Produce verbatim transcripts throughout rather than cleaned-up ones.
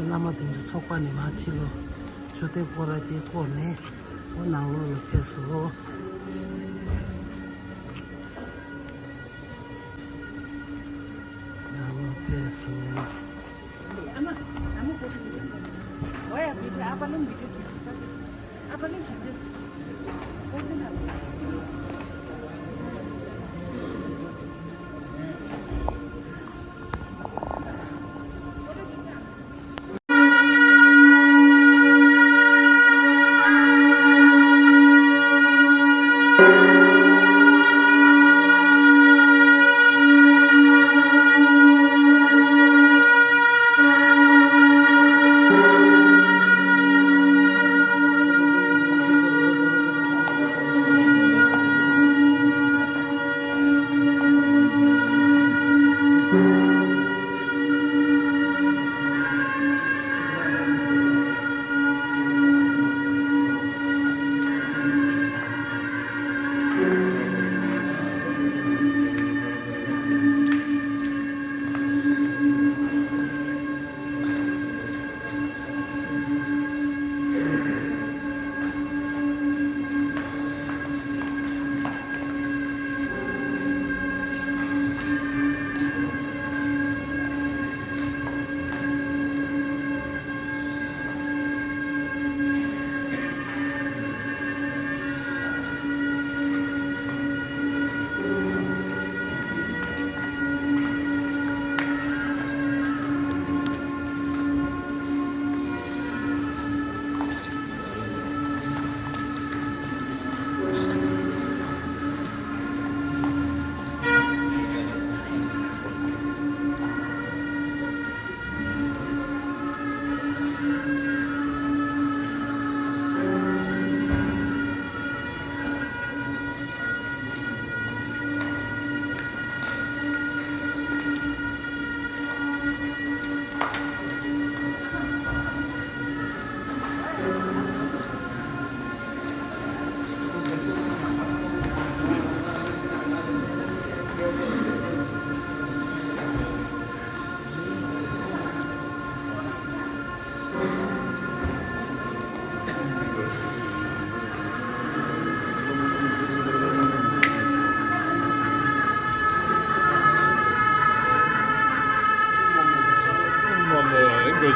བླ་མ་དེ་ཚོ་ཚོགས་པ་ནས་མར་ཕྱི་ལོགས་མཆོད་རྟེན་སྐོར་ར་ཅིག་བསྐོར་ནས་འོ་ནང་ལོགས་ལ་ཕེབས་སོང་། ནང་ལོགས་ཕེབས་སོང་།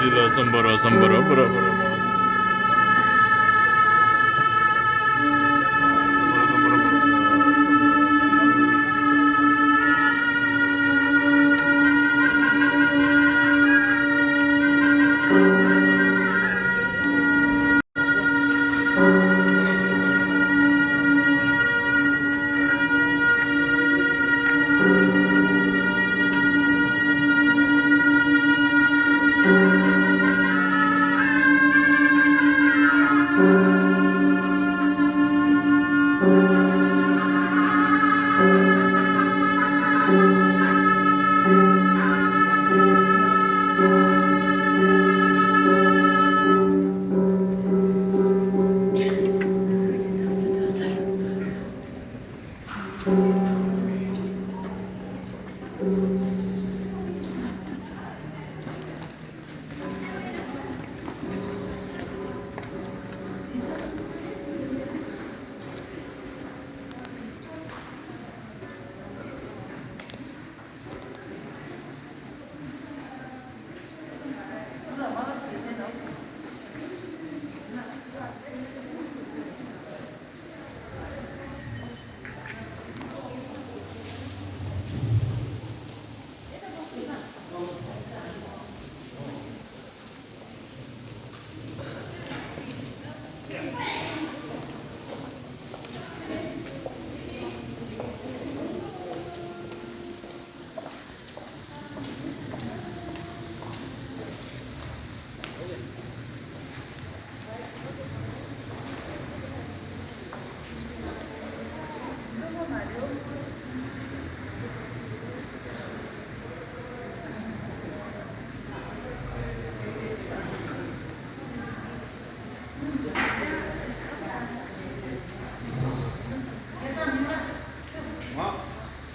ལ་སམ་བྷ་ར་སམ་བྷ་ར་པ་ར་པ་ར།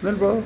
མིན་པ།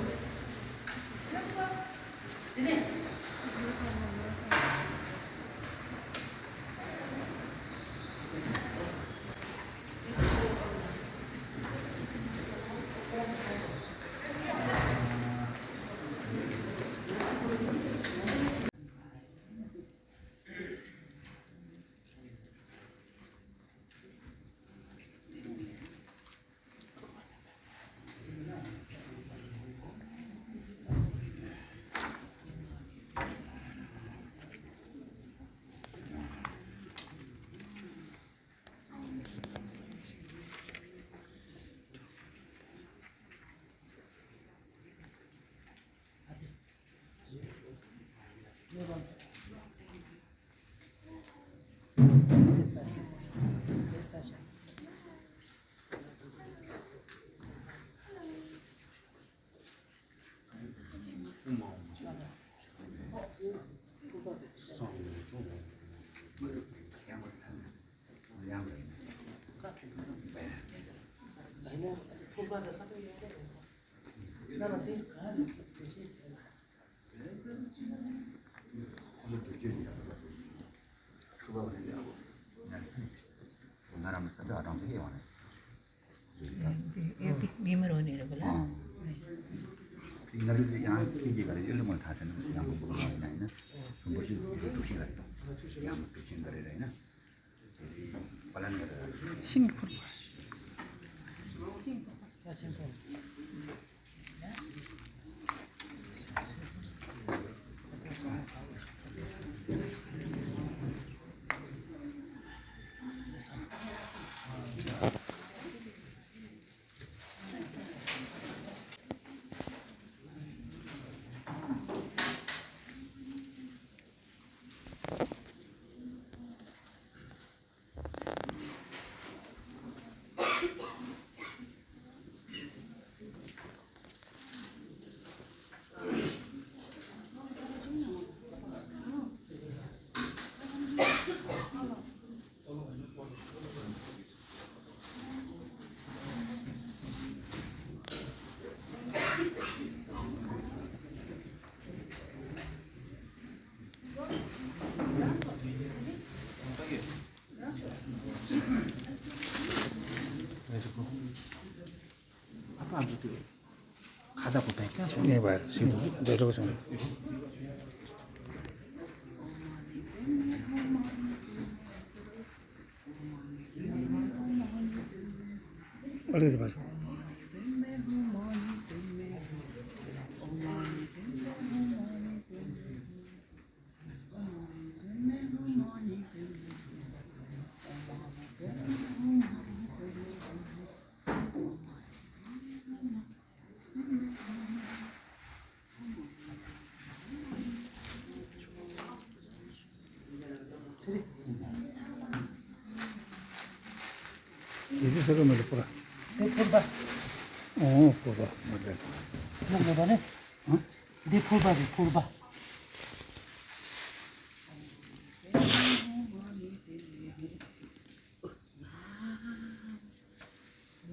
ང་རང་ས་འདི་ཨ་ཀྲང་ཚེ་ཡོང་ནས། མི་མི་རོ་ནི་རེད་པ་ལ། ང་ཚོ་ཡང་སྐྱེ་རྒྱུ་ག་རེ་ཨེ་ལི་མོ་ཐ་ས་ནི་ཡང་མི་འབོར་ཡིན་ན་ཡིན་ན། མི་འབོར་ཤིང་གི་གྲུ་ཤིང་ག་རེ་དང་། ཡང་མི་གྲུ་ཤིང་ག་རེ་རེད་ན། ཤིང་གི་ཕུར་པ། ཤིང་གི་ཕུར་པ། ས་ཆེན་པོ། ངེས་པར་འདི་འགྲོ་སོང་། རེད་པ། ཡི་ཙི་ས་ག་མ་རེད་པོ་ར། དེ་ཕུར་པ། ཨོ་ཕུར་པ་མ་རེད། ནང་མེད་པ་ནི། ཨ། འདི་ཕུར་པ་རེད་ཕུར་པ།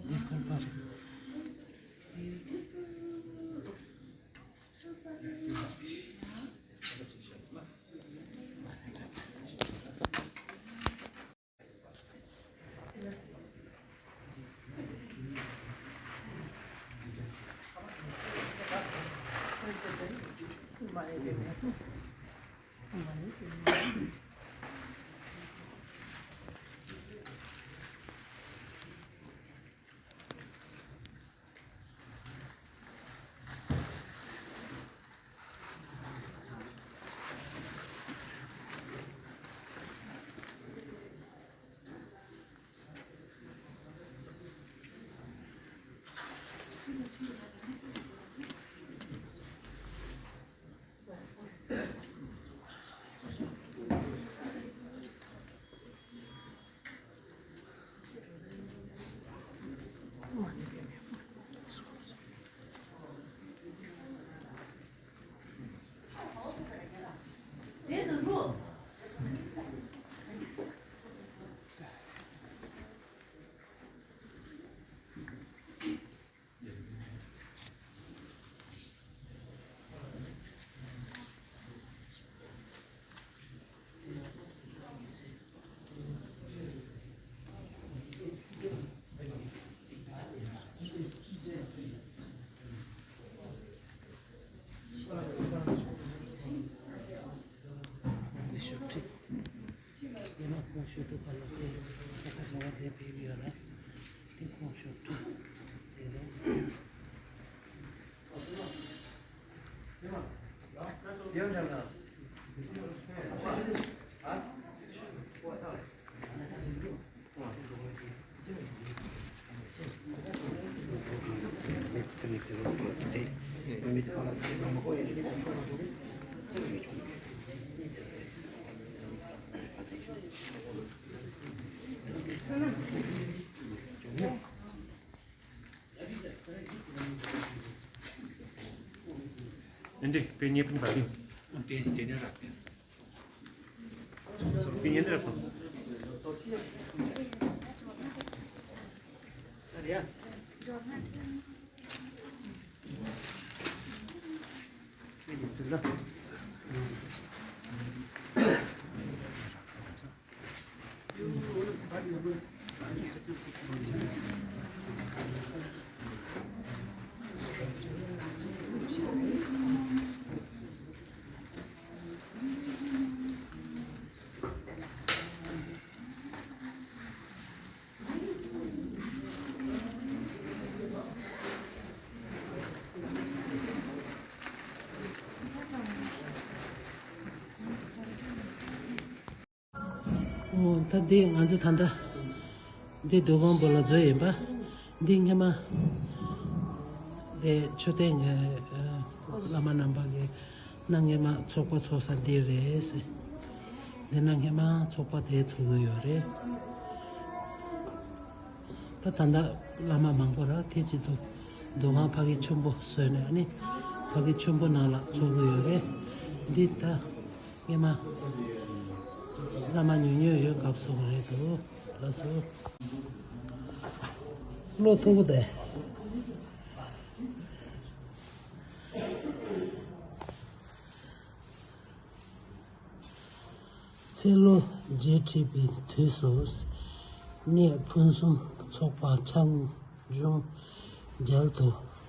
འདི་ཕུར་པ་རེད། ཉི་མ་ཁོང་ཞོགས་དྲུག་པ་ལ་དེ་ཁ་ཁ་བྱ་བ་དེ་ཕེབས་ཡོད་ར། དེ་ཁོང་ཞོགས་དྲུག་དེ་རེད། ཨེ་འདྲས་དཔེ་རྙེད་ཕུན་པ་ལི། དེ་དེ་ནས་རག་པས། དཔེ་རྙེད་རག་པ། ཨོ། ད་འདི་ང་ཚོ་ད་ལྟ་འདི་འདུ་ཁང་པོ་ལ་འཛུལ་ཡིན་པ། འདི་སྔས་མ་འདི་མཆོད་རྟེན་གྱི་བླ་མ་རྣམ་པ་གི་གནའ་སྔས་མ་ཚོགས་པ་ཚོགས་ས་འདི་རེད་ཟེར། འདི་ན་སྔས་མ་ཚོགས་པ་དེ་ཚོགས་ཀྱི་ཡོད་རེད། ད་ད་ལྟ་བླ་མ་མང་པོ་ར་དེ་ཅི་འདུག་འདུ་ཁང་ཕ་གི་ཆེན་པོ་བཟོས་ནས་ཨ་ནི་ཕ་གི་ཆེན་པོ་ནང་ལ་ཚོགས་ཀྱི་ཡོད་རེད། འདི་ད་སྔས་མ་བླ་མ་ཉུང་ཉུང་ཡོད་སྐབས་སུ་རེད་འདུག་ལགས་སོ། བློ་ཐུག་སྟེ། ཚེ་ལོ་བརྒྱད་ཁྲི་པའི་དུས་སུ་གནས་ཕུན་སུམ་ཚོགས་པ་ཆ་འཇོག་མཇལ་དུ་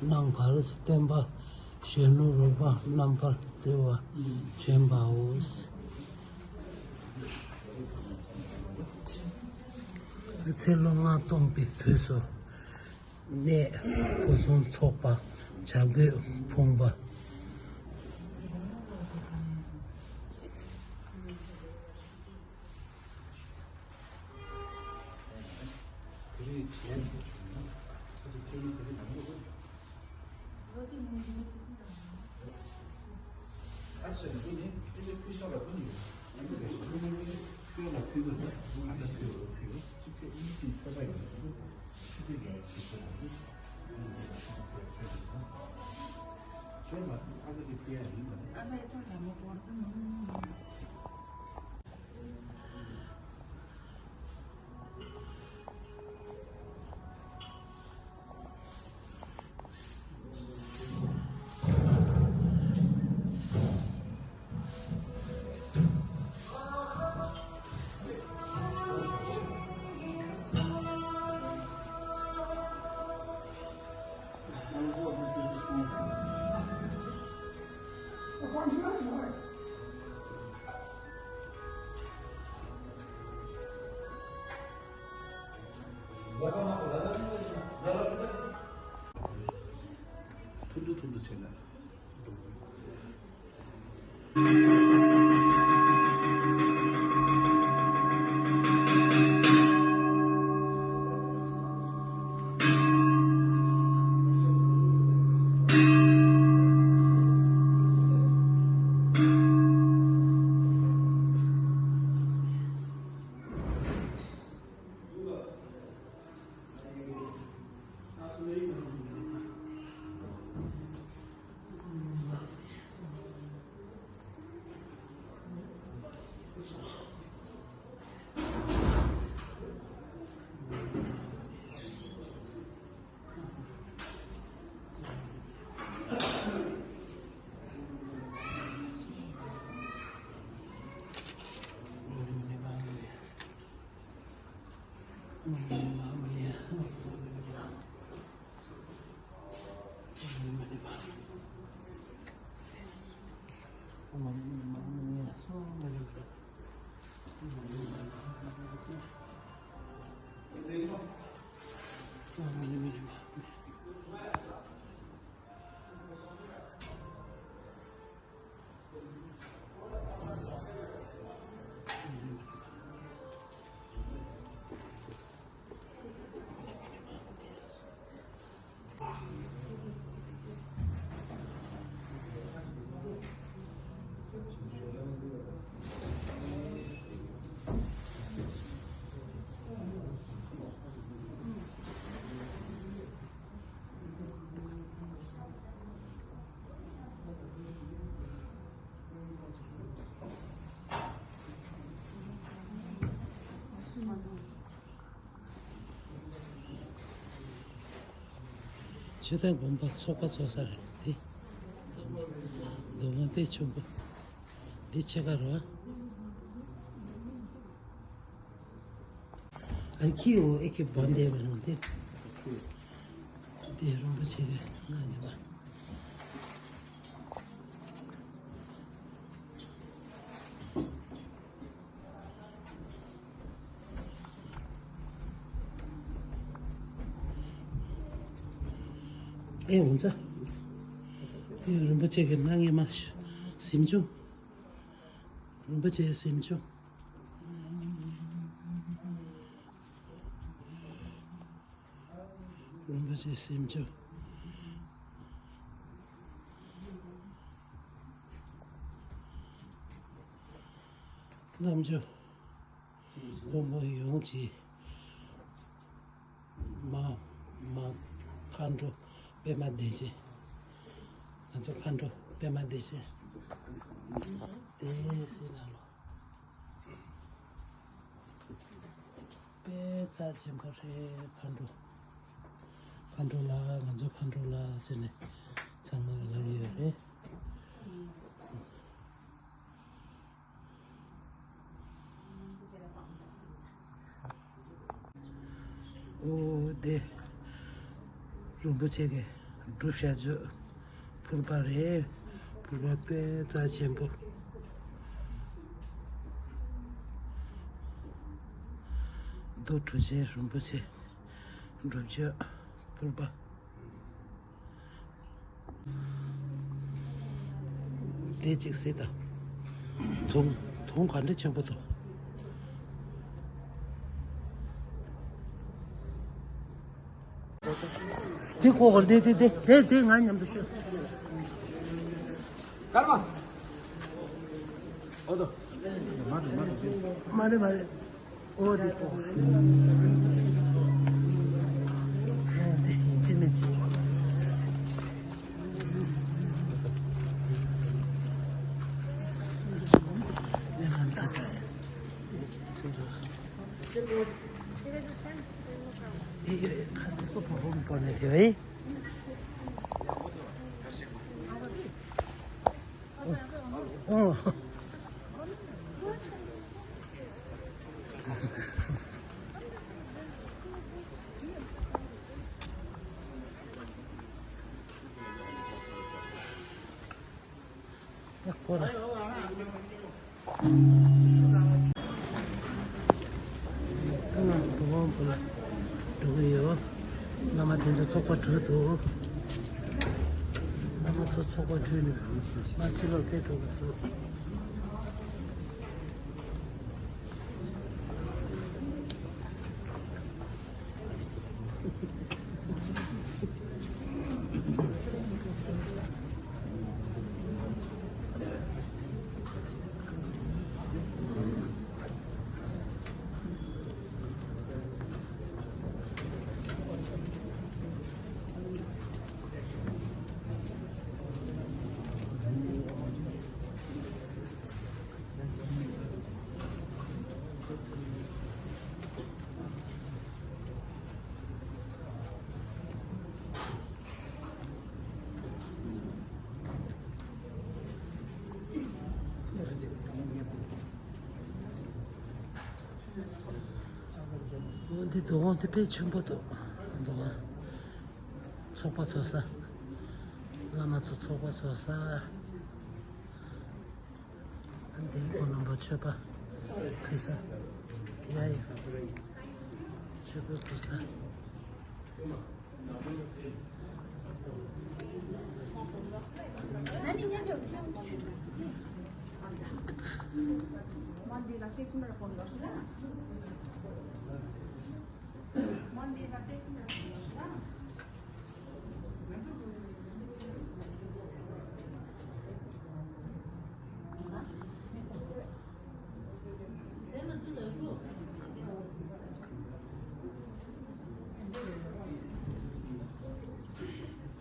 གནང་བར་སྟོན་པ་གཞོན་ནུ་རོགས་པ་རྣམ་པར་བརྩེ་བ་བྱོན་པའོ། ཚེ་ལོ་ལྔ་སྟོང་པའི་དུས་སུ་ གནས་ཕུན་སུམ་ཚོགས་པ་བྱ་རྒོད་ཕུང་པ། ཐུར་དུ་ཐུར་དུ་བྱས་ན། མཆོད་རྟེན་དགོན་པ་ཚོགས་པ་ཚོགས་ས་རེད་དེ། འདུ་ཁང་དཔེ་ཆེན་པོ་འདི་ཕྱེད་ཀ་རེད་བ། ཨ་ཁྱི་འོ་ཨེ་ཁྱི་བ་འདས་པ་རང་དེ། དེ་རིན་པོ་ཆེ་གི་ང་ཉི་མ། ཨེ་འོང་ཙ། དེ་རིན་པོ་ཆེ་གི་ང་ཉི་མ་ཞུ། གཟིམ་ཆུང་། རིན་པོ་ཆེ་གཟིམ་ཆུང་། རིན་པོ་ཆེ་གཟིམ་ཆུང་། རྣམ་འགྱུར། བློན་པོ་ཡོངས་ཀྱི་མ། མ། མཁའ་འགྲོ་པདྨ་བདེ་ཆེན། ང་ཚོ་མཁའ་འགྲོ་པདྨ་བདེ་ཆེན། བདེ་སྲིད་ལ་ལོ། དཔེ་རྩ་ཆེན་པོ་རེད། མཁའ་འགྲོ། མཁའ་འགྲོ་ལགས། ང་ཚོ་མཁའ་འགྲོ་ལགས་ཟེར་ནས་ཚང་མ་ལབ་ཡོད་རེད། ཨོ་དེ་རིན་པོ་ཆེ་གི་སྒྲུབ་བྱ་རྒྱུ་ཕུར་པ་རེད། ཕུར་པ་དཔེ་རྩ་ཆེན་པོ། རྡོ་གྲུ་ཆེན་རིན་པོ་ཆེ་སྒྲུབ་བྱ། ཕུར་པ། དེ་གཅིག་གཟིགས་དང་། དུང་། དུང་ག་འདྲ་ཆེན་པོ་འདུག་དེ་ཁོ་གོ་དེ་དེ་དེ་དེ་དེ་ང་མཉམ་དུ་ཤོད། སྐར་མ། ཨོ་དོ། མ་རེད་མ་རེད། མ་རེད་མ་རེད། ཨོ་དེ་ཁོ། ཨོ་དེ་ཡིན་གཅིག་མིན་གཅིག་ཡག་པོ་རེད། ང་ཚོ་དབང་པོ་ལ་འགྲོ་གི་ཡོད། བླ་མ་དེ་ཚོ་ཚོགས་པ་གྲོལ་འདུག་བླ་མ་ཚོ་ཚོགས་པ་གྲོལ་ནས་ང་ཕྱི་ལོགས་ཕེབས་འགྲོ་གི་འདུག་འོ་འདི་འདུག་འོ་འདི་དཔེ་ཆེན་པོ་འདུག་འདུག་ཚོགས་པ་ཚོགས་ས། བླ་མ་ཚོ་ཚོགས་པ་ཚོགས་ས། འདི་ཁོ་རྣམ་པ་མཆོད་པ་ཕུལ་ས། ཡ་ཡ། མཆོད་པ་ཕུལ་ས།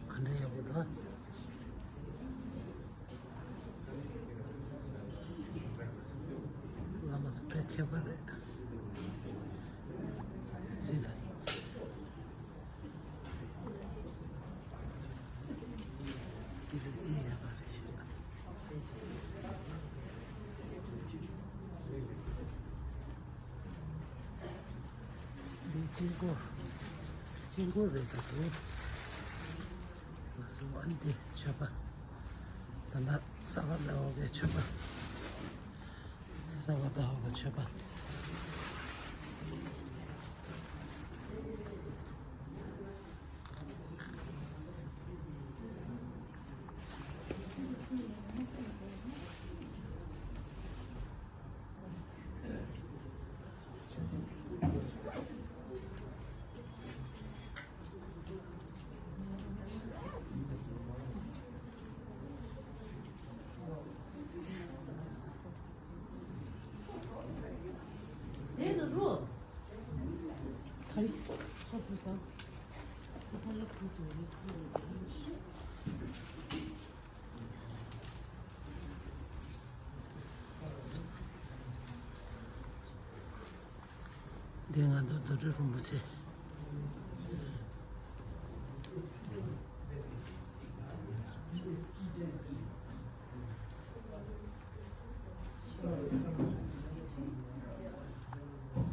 ག་འདྲ་ཡག་པོ་འདུག་བླ་མ་ཚོ་དཔེ་མཁས་པ་རེད། གཟིགས་དང་། གཅིག་ལས་གཅིག་ཡག་པ་རེད་ཤག་འདི་དཔྱད་འགོག་དཔྱད་འགོག་རེད་ད་འདུག་ང་ཚོ་ཨ་འདི་མཆོད་པ། ད་ལྟ་ས་ག་ཟླ་བ་གི་མཆོད་པ། ས་ག་ཟླ་བ་གི་མཆོད་པ། འདི་ང་ཚོ་རྡོ་རྗེ་རིན་པོ་ཆེ།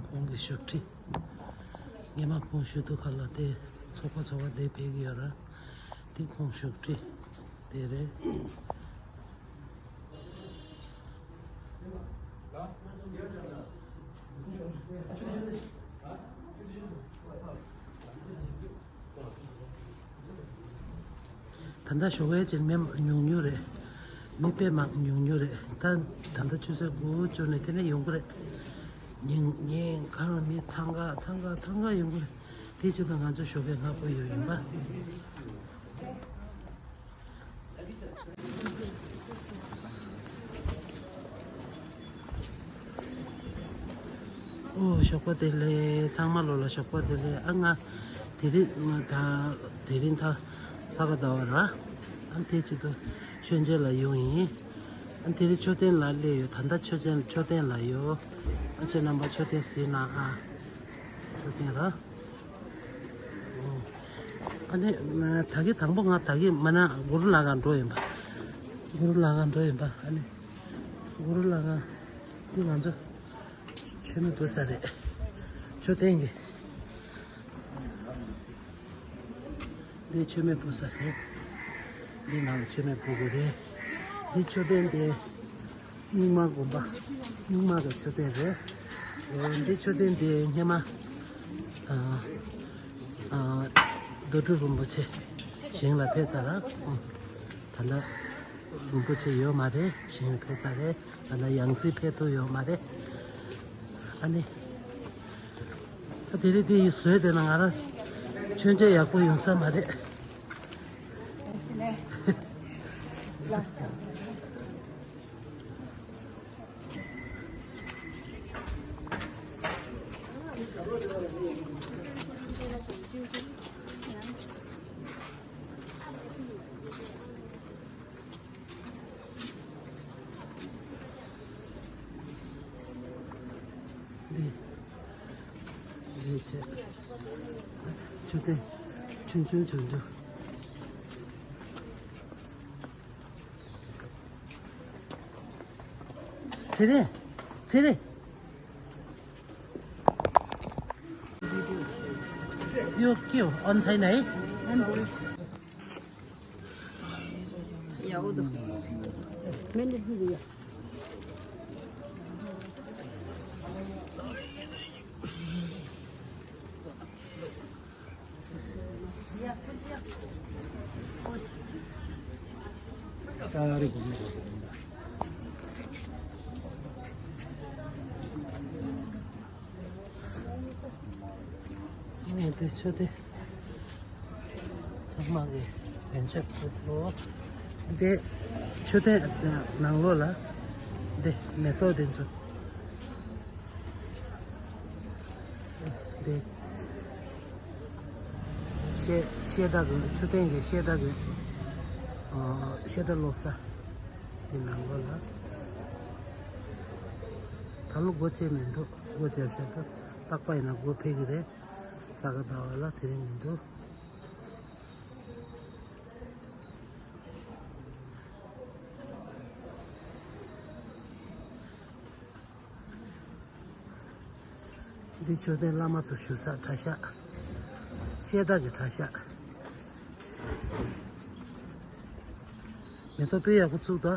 ཁོང་གི་བཞུགས་ཁྲི། སྔོན་མ་ཁོང་བཞུགས་དུས་ཁ་ལ་དེ་ཚོགས་པ་ཚོགས་པ་དེ་ཕེབས་ཀྱི་ཡོད་ར། དེ་ཁོང་བཞུགས་ཁྲི་དེ་རེད། ད་ཞོགས་པའི་ཅིག་མི་ཉུང་ཉུང་རེད། མི་དཔེ་མང་ཉུང་ཉུང་རེད། ད་ད་ལྟ་ཆུ་ཚོད་དགུ་བཅུ་ནས་དེ་ནས་ཡོང་གི་རེད། ཉིན་ཉིན་གང་མི་འཚང་ཁ་འཚང་ཁ་འཚང་ཁ་ཡོང་གི་རེད། དེ་བྱེད་དུས་ང་ཚོ་ཞོགས་པའི་སྔ་པོ་ཡོད་ཡིན་པ། ཨོ་ཞོགས་པ་བདེ་ལེགས། ཚང་མ་ལོ་ལ་ཞོགས་པ་བདེ་ལེགས། ཨ་ང་དེ་རིང་ང་ད་དེ་རིང་ད་ས་ག་ཟླ་བ་ར། ཨ་དེ་བྱེད་དུས་མཆོད་མཇལ་ལ་ཡོང་ཡིན། ཨ་དེ་རིང་མཆོད་རྟེན་ལ་སླེབས་ཡོད། ད་ལྟ་མཆོད་རྟེན་མཆོད་རྟེན་ལ་ཡོད། ཨ་ཁྱེད་རྣམ་པ་མཆོད་རྟེན་གཟིགས་གནང་ཨ། མཆོད་རྟེན་ར། ཨ་ནི་ད་གི་དང་པོ་ང་ད་གི་མ་ན་གུ་རུ་ལྷ་ཁང་འགྲོ་ཡིན་པ། གུ་རུ་ལྷ་ཁང་འགྲོ་ཡིན་པ། ཨ་ནི་གུ་རུ་ལྷ་ཁང་འདི་ང་ཚོ་མཆོད་མེ་འབུལ་ས་རེད། མཆོད་རྟེན་གྱི་འདི་མཆོད་མེ་འབུལ་ས་རེད། འདི་ནང་ལ་མཆོད་མེ་འབུལ་དགོས་རེད། འདི་མཆོད་རྟེན་དེ། རྙིང་མ་དགོན་པ། རྙིང་མ་གི་མཆོད་རྟེན་རེད། འོ་འདི་མཆོད་རྟེན་འདི་སྔས་མ། ཨ། ཨ། རྡོ་གྲུབ་རིན་པོ་ཆེ་ཞིང་ལ་ཕེབས་ཚར་ར། ཨ། ད་ལྟ་རིན་པོ་ཆེ་ཡོད་མ་རེད། ཞིང་ལ་ཕེབས་ཚར་རེད། ད་ལྟ་ཡང་སྲིད་ཕེབས་ཐུབ་ཡོད་མ་རེད། ཨ་ནི། ཨ་དེ་རིང་འདི་ཡི་བཟོས་དེ་ན་ང་རང་མཆོད་མཇལ་ཡག་པོ་ཡོང་ས་མ་རེད། འདི། འདི་བྱས། མཆོད་རྟེན། ཆུང་ཆུང་ཆུང་ཆུང་། ཚེ་རིང་། ཚེ་རིང་། ཡོ་ཀིའོ་ཨོན་སའི་ནའི། ཡ་འོ་དོ། མེ་ནི་ཧི་རི་ཡ། སྟ་རེ་གོ་མེ་གོ་ས་རེ་འདའ། ངས་འདི་ཆུ་དེ་ཚང་མ་གི་བེན་ཆབ་ཐུབ་ལོ། འདི་ཆུ་དེ་ནང་ལོགས་ལ་འདི་མེ་ཏོག་དེ་ཚོ་འདི་བཤད་བཤད་གྲྭ་གི་ཆུ་སྟེང་གི་བཤད་གྲྭ་གི་བཤད་གྲྭ་སློབ་ས་འདི་ནང་ལོགས་ལ་ད་ལོ་སྒོ་ཕྱེ་མི་འདུག་སྒོ་བརྒྱབ་བཞག་ད། རྟག་པ་ཡིན་ན་སྒོ་ཕྱེ་གི་རེད། ས་ག་ཟླ་བ་ལ་དེ་རིང་མི་འདུག་འདི་མཆོད་རྟེན་བླ་མ་ཚོ་བཞུགས་ས་གྲྭ་ཤག་བཤད་གྲྭ་གི་གྲྭ་ཤག་མེ་ཏོག་དཔེ་ཡག་པོ་བཙུགས་ད།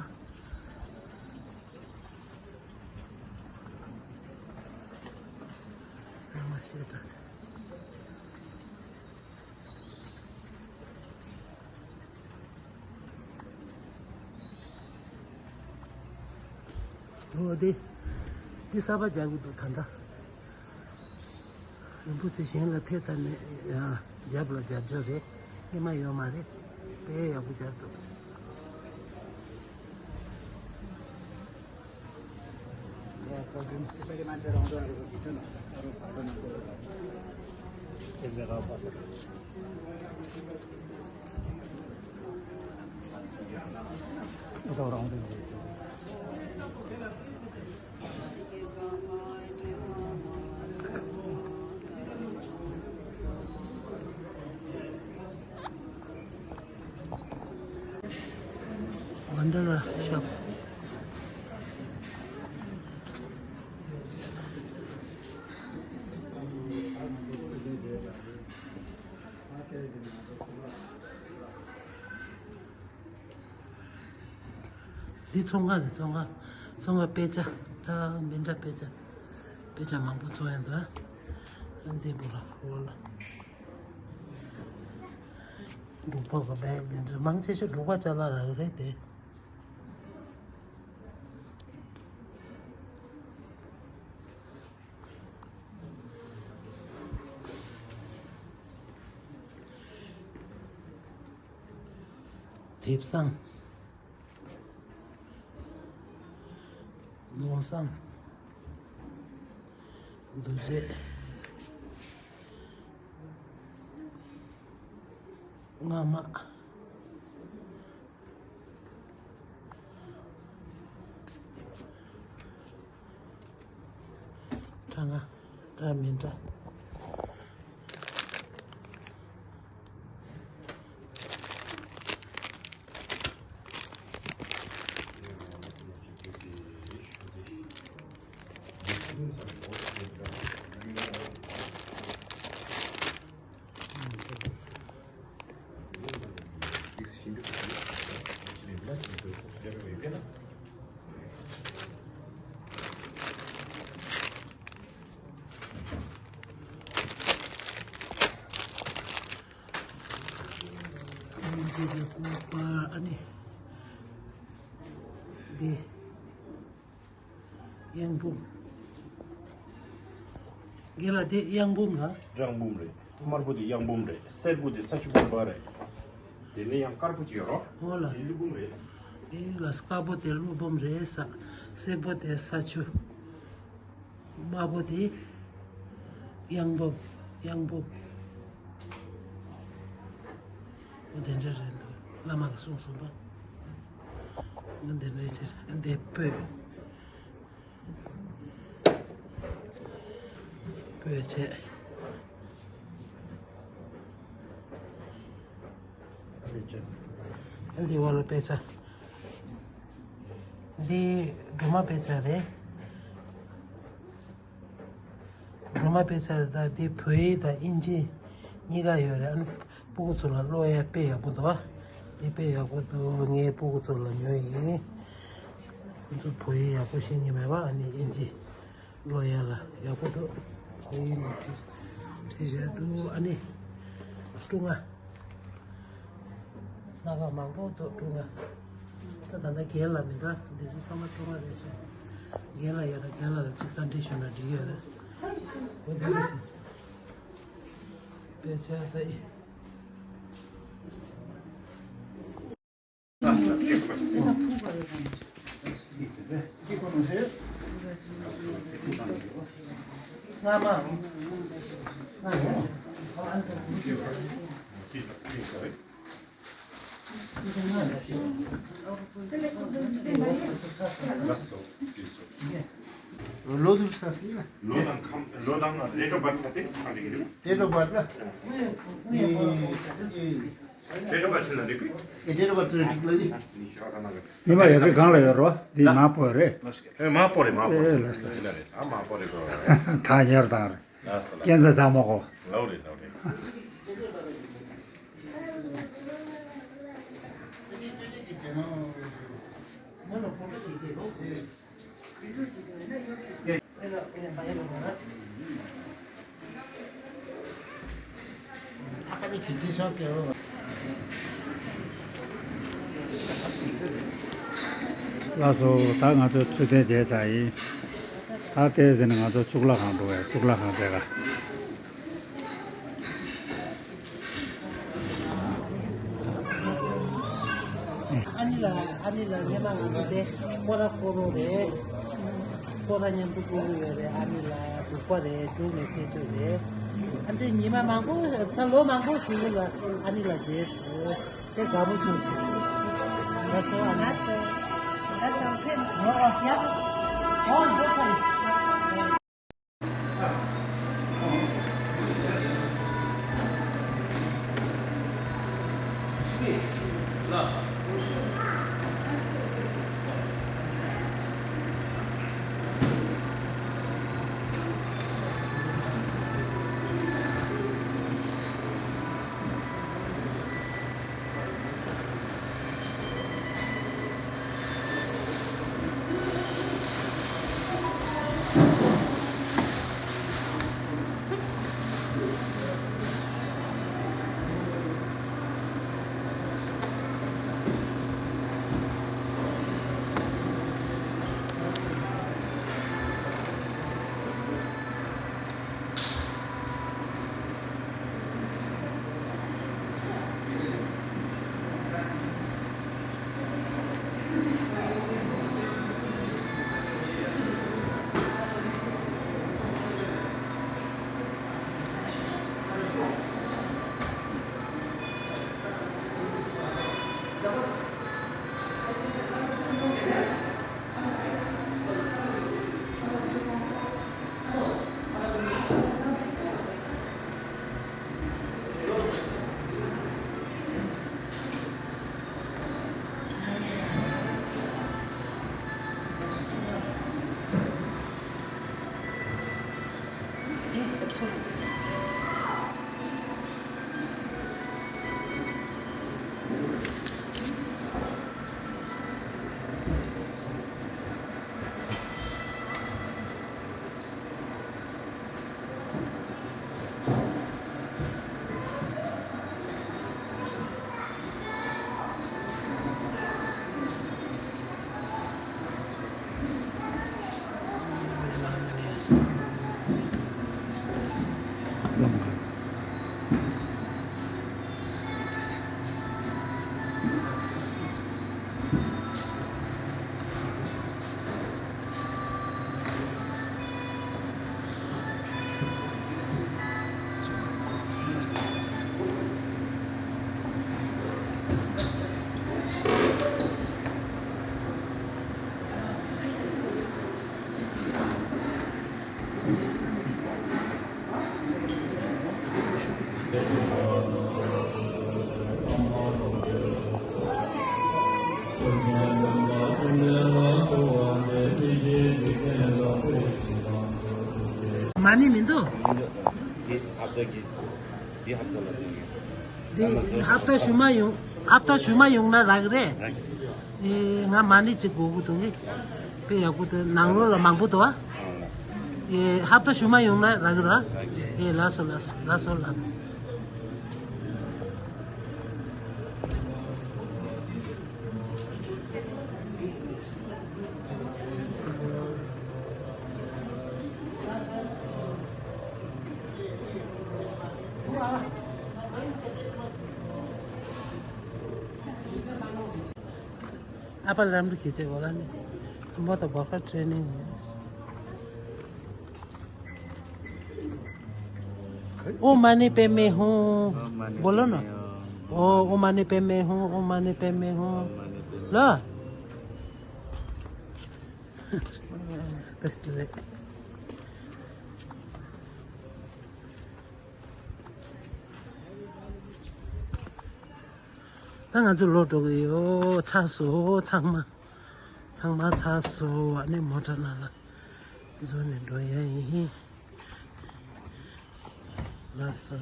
ཚང་མ་བཤད་གྲྭ་ཟེར། འོ་དེ། དེ་གསར་པ་རྒྱག་གི་འདུག་ད་ལྟ། རིན་པོ་ཆེ་གཞན་ལ་ཕེབས་ཚར་ནས་ཡང་རྒྱབ་ལ་རྒྱབ་སྐྱོར་རེད། སྙེ་མ་ཡོད་མ་རེད། དཔེ་ཡག་པོ་རྒྱབ་འདུག Wonderla shop. འདི་ཚོང་ཁང་རེད། ཚོང་ཁང་། ཚོང་ཁང་དཔེ་ཆ་འདྲ་མི་འདྲ་དཔེ་ཆ། དཔེ་ཆ་མང་པོ་ཚོང་ཡང་འདུག་ཨ་འདི་བོ་ལ་འོ་ལ། འབྲུག་པ་གི་བེག་དེ་ཚོ་མང་ཆེ་ཤོས་འབྲུག་པ་ཅ་ལག་རང་རེད་དེ། དེབ་བཟང་། ནོར་བཟང་། རྡོ་རྗེ། རྔ་མ། ཁྲ་རྔ། འདྲ་མི་འདྲ། འདི་ལ་ཀོ་པ་ཨ་ནི། འདི། གཡང་འབུམ། རྒན་ལགས་དེ་གཡང་འབུམ་ལ། གཡང་འབུམ་རེད། དམར་པོ་དེ་གཡང་འབུམ་རེད། སེར་པོ་དེ་ས་ཆུ་བུམ་པ་རེད། དེ་ནས་ཡང་དཀར་པོ་ཅིག་ཡོད་རོ། འོ་ལ། དེ་ཀླུ་འབུམ་རེད། དེ་ལ་དཀར་པོ་དེ་ཀླུ་འབུམ་རེད་ས། སེར་པོ་དེ་ས་ཆུ། དམར་པོ་དེ་གཡང་འབུམ། གཡང་འབུམ། འོ་དེ་འདྲ་རེད་འདུག་བླ་མ་གིས་གསུངས་སོང་པ། འོ་དེ་འདྲ་ཅིག་འདི་སྤོས། སྤོས་བྱས། འདི་བ་ལ་དཔེ་ཆ། འདི་སྒྲོལ་མ་དཔེ་ཆ་རེད། སྒྲོལ་མ་དཔེ་ཆ་རེད། ད་འདི་བོད་ཡིག་དང་དབྱིན་ཇི་གཉིས་ཀ་ཡོད་རེད། ཨ་ནི་སྤུ་གུ་ཚོ་ལ་ཀློག་ཡ་དཔེ་ཡག་པོ་འདུག་བ། འདི་དཔེ་ཡག་པོ་འདུག་ངའི་སྤུ་གུ་ཚོ་ལ་ཉོས་ཡིན། ཁོ་ཚོ་བོད་ཡིག་ཡག་པོ་ཤེས་ཀྱི་མེད་པ། ཨ་ནི་དབྱིན་ཇི། ཀློག་ཡ་ལ་ཡག་པོ་འདུག་ཁོ་ཡིན་ནི་བྲིས་བྲིས་བཞག་འདུག་ཨ་ནི་སྤྲུལ་སྔགས་སྣ་ཁ་མང་པོ་འདུག་སྤྲུལ་སྔགས། ད་ད་ལྟ་རྒན་ལགས་མི་འདུག་འདི་ཚོ་ཚང་མ་སྤྲུལ་སྔགས་རེད་ཤག་རྒན་ལགས་ཡོད་ན་རྒན་ལགས་ལ་ཅིག་བཀའ་འདྲི་ཞུས་ན་འགྲིག་ཡོད་རེད། འོ་འདི་རེད་ཤག་དཔེ་ཆ་ད་ཨི། ལོ་དུར་ས་སི་ལ། ལོ་དང་ཁམས་ལོ་དང་རེ་ཊི་ཨོཕ་བར་ཐི་ས་དེ་གང་རེད་ཀྱི་རེད། རེ་ཊི་ཨོཕ་བར་ཐི་ལ། ཨེ་ཨེ། རེ་ཊི་ཨོཕ་བར་ཐི་ཆི་ན་རེ་ཀུ། ཨེ་རེ་ཊི་ཨོཕ་བར་ཐི་ལ་རེ་ཀུ་ལ་ནི། ཉི་མ་ཡག་གི་གང་ལ་ཡོད་རོ། འདི་མ་པོ་རེད། ཨེ་མ་པོ་རེད་མ་པོ་རེད། ཨེ་ལ་ས་ལ་ས། ཨ་མ་པོ་རེད་གོ། ད་ཉར་དང་རེད། ལ་ས་ལ། ཀན་ས་ཚ་མོ་གོ། ལོ་རེད་ལོ་རེད། ལགས་སོ། ད་ང་ཚོ་ཚུལ་ལྡན་མཇལ་ཚར་ཡིན། ད་དེ་ཟིན་ང་ཚོ་གཙུག་ལག་ཁང་འགྲོ་བས། གཙུག་ལག་ཁང་མཇལ་ག་ཨ་ནི་ལ་ཨ་ནི་ལ་སྔས་མ་ང་ཚོ་དེ་སྐོར་ར་སྐོར་རོགས་རེད། སྐོར་ར་མཉམ་དུ་སྐོར་གི་ཡོད་རེད། ཨ་ནི་ལ་འབྲུག་པ་རེད། འབྲུག་ནས་ཕེབས་ཆོག་རེད། ཨ་འདྲས་ཉི་མ་མང་པོ་ད་ལོ་མང་པོ་ཞིག་ལ་ཨ་ནི་ལ་མཇལ་སོང་། དེ་དགའ་པོ་བྱུང་སོང་། ལགས་སོ་ཨ་ནི། ལགས་སོ་ལགས་སོ་ཕེབས་ཨོ་ཡ་ཨོ་འགྲོ་ཁ་ཡིན། མ་ཎི་མི་འདུག་འདི་ཧབ་ཏ་གི་འདི་ཧབ་ཏ་ལ་ཟིན་གི། འདི་ཧབ་ཏ་ཞུ་མ་ཡོང་། ཧབ་ཏ་ཞུ་མ་ཡོང་ན་རག་རེད། རག་གི། ཨེ། ང་མ་ཎི་གཅིག་དགོས་ཀྱི་འདུག་གི། དཔེ་ཡག་པོ་འདུག་ནང་ལོགས་ལ་མང་པོ་འདུག་ཨ། ཨེ། ཧབ་ཏ་ཞུ་མ་ཡོང་ན་རག་གི་ར། ཨེ། ལགས་སོ་ལགས་སོ་ལགས་སོ་ལགས། ཨ་པ་ལམ་རིག་གི་ཆེ་གོ་ལ་ནི་མོ་ཏོ་བོ་ཁ་ཊི་རེ་ནིང་ཨོཾ་མ་ཎི་པདྨེ་ཧཱུྃ། बोलो ना। ཨོཾ་མ་ཎི་པདྨེ་ཧཱུྃ། ཨོཾ་མ་ཎི་པདྨེ་ཧཱུྃ། ལ། ད་ང་ཚོ་ལོག་འགྲོ་གི་ཡོད། ཚར་སོང་ཚང་མ། ཚང་མ་ཚར་སོང་། ཨ་ནི་མོ་ཊ་ནང་ལ་འཛུལ་ནས་འགྲོ་ཡ་ཡིན། ལགས་སོ།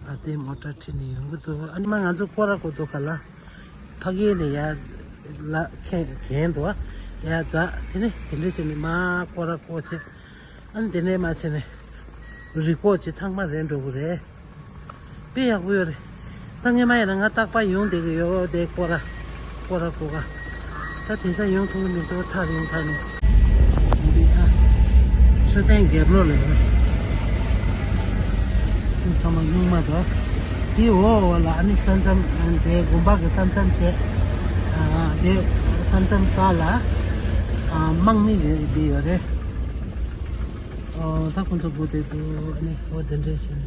ཨ་དེ་མོ་ཊ་ཁྲིད་ནས་ཡོང་གི་འདུག་ཨ་ནི་མ་ང་ཚོ་སྐོར་ར་སྐོར་འདུག་ག་ལ། ཕ་གི་ནས་ཡར་ལ་གན་གན་འདུག་ཡར་འཛེགས། དེ་ནས་དེ་འདྲ་བྱས་ནས་མ་སྐོར་ར་སྐོར་བྱས། ཨ་ནི་དེ་ནས་མ་བྱས་ནས་རི་སྐོར་བྱས། ཚང་མ་རེད་འགྲོ་གི་རེད། དཔེ་ཡག་པོ་ཡོད་རེད། ད་ངས་མ་ཡིན་ན་ང་རྟག་པར་ཡོང་བསྡད་ཀྱི་ཡོད། དེ་སྐོར་ར་སྐོར་ར་སྐོར་ག་ད་དེང་སང་ཡོང་ཐུབ་ཀྱི་མི་འདུག་ཐག་རིང་ཐག་རིང་། འདི་ད་མཆོད་རྟེན་རྒྱབ་ལོགས་ལ་ཡོད། འདི་ཚང་མ་སྨྱུག་མ་དང་། འདི་འོག་འོག་ལ་ཨ་ནི་ས་མཚམས། ཨ་ནི་དེ་དགོན་པ་གི་ས་མཚམས་བྱས། ཨ་དེ་ས་མཚམས་རྩ་ལ་ཨ་དམག་མི་ཡོད། འདི་ཡོད་རེད། ཨོ། ད་ཁོང་ཚོ་སྒུག་བསྡད་འདུག་ཨ་ནི་འོ་དེ་འདྲས་བྱས་ནས།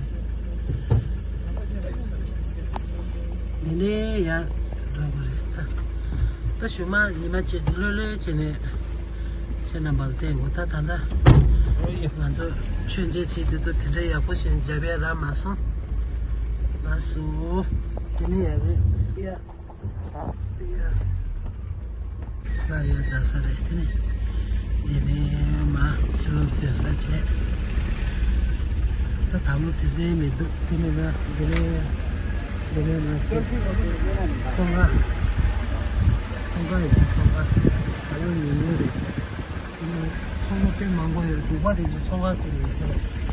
དེ་ནས་ཡར་འགྲོ་དགོས་རེད་ད། ད་གཞུག་མ་ཉི་མ་གཅིག་ལྷོད་ལྷོད་བྱས་ནས་ཁྱེད་རྣམ་པ་ལ་བསྟན་དགོས། ད་ད་ལྟ་ང་ཚོ་མཆོད་མཇལ་བྱེད་དུས་ཚོད་དེ་འདྲ་ཡག་པོ་ཞིག་འཇགས་ཡ་རག་མ་སོང་། ལགས་སོ། དེ་ནས་ཡར་རེད་ཡ། ལ་ཡ་འཛེགས་ས་རེད། དེ་ནས་དེ་ནས་མ་ཕྱི་ལོགས་སྡོད་ས་བྱས། ད་ད་ལོ་དུས་ཚོད་མི་འདུག་དེ་མིན་ན་དེ་ནས་དེ་ནས་མ་ཕྱིན། ཚོང་ཁང་། ཚོང་ཁང་ཡོད། ཚོང་ཁང་ད་ལོ་ཉིན་མོ་རེད་ཟེར། དེ་ནས་ཚོང་ཁང་དཔེ་མང་པོ་ཡོད། འབྲུག་པ་དེ་ཚོ་ཚོང་ཁང་དེ་ནས་ཡོད་དེ།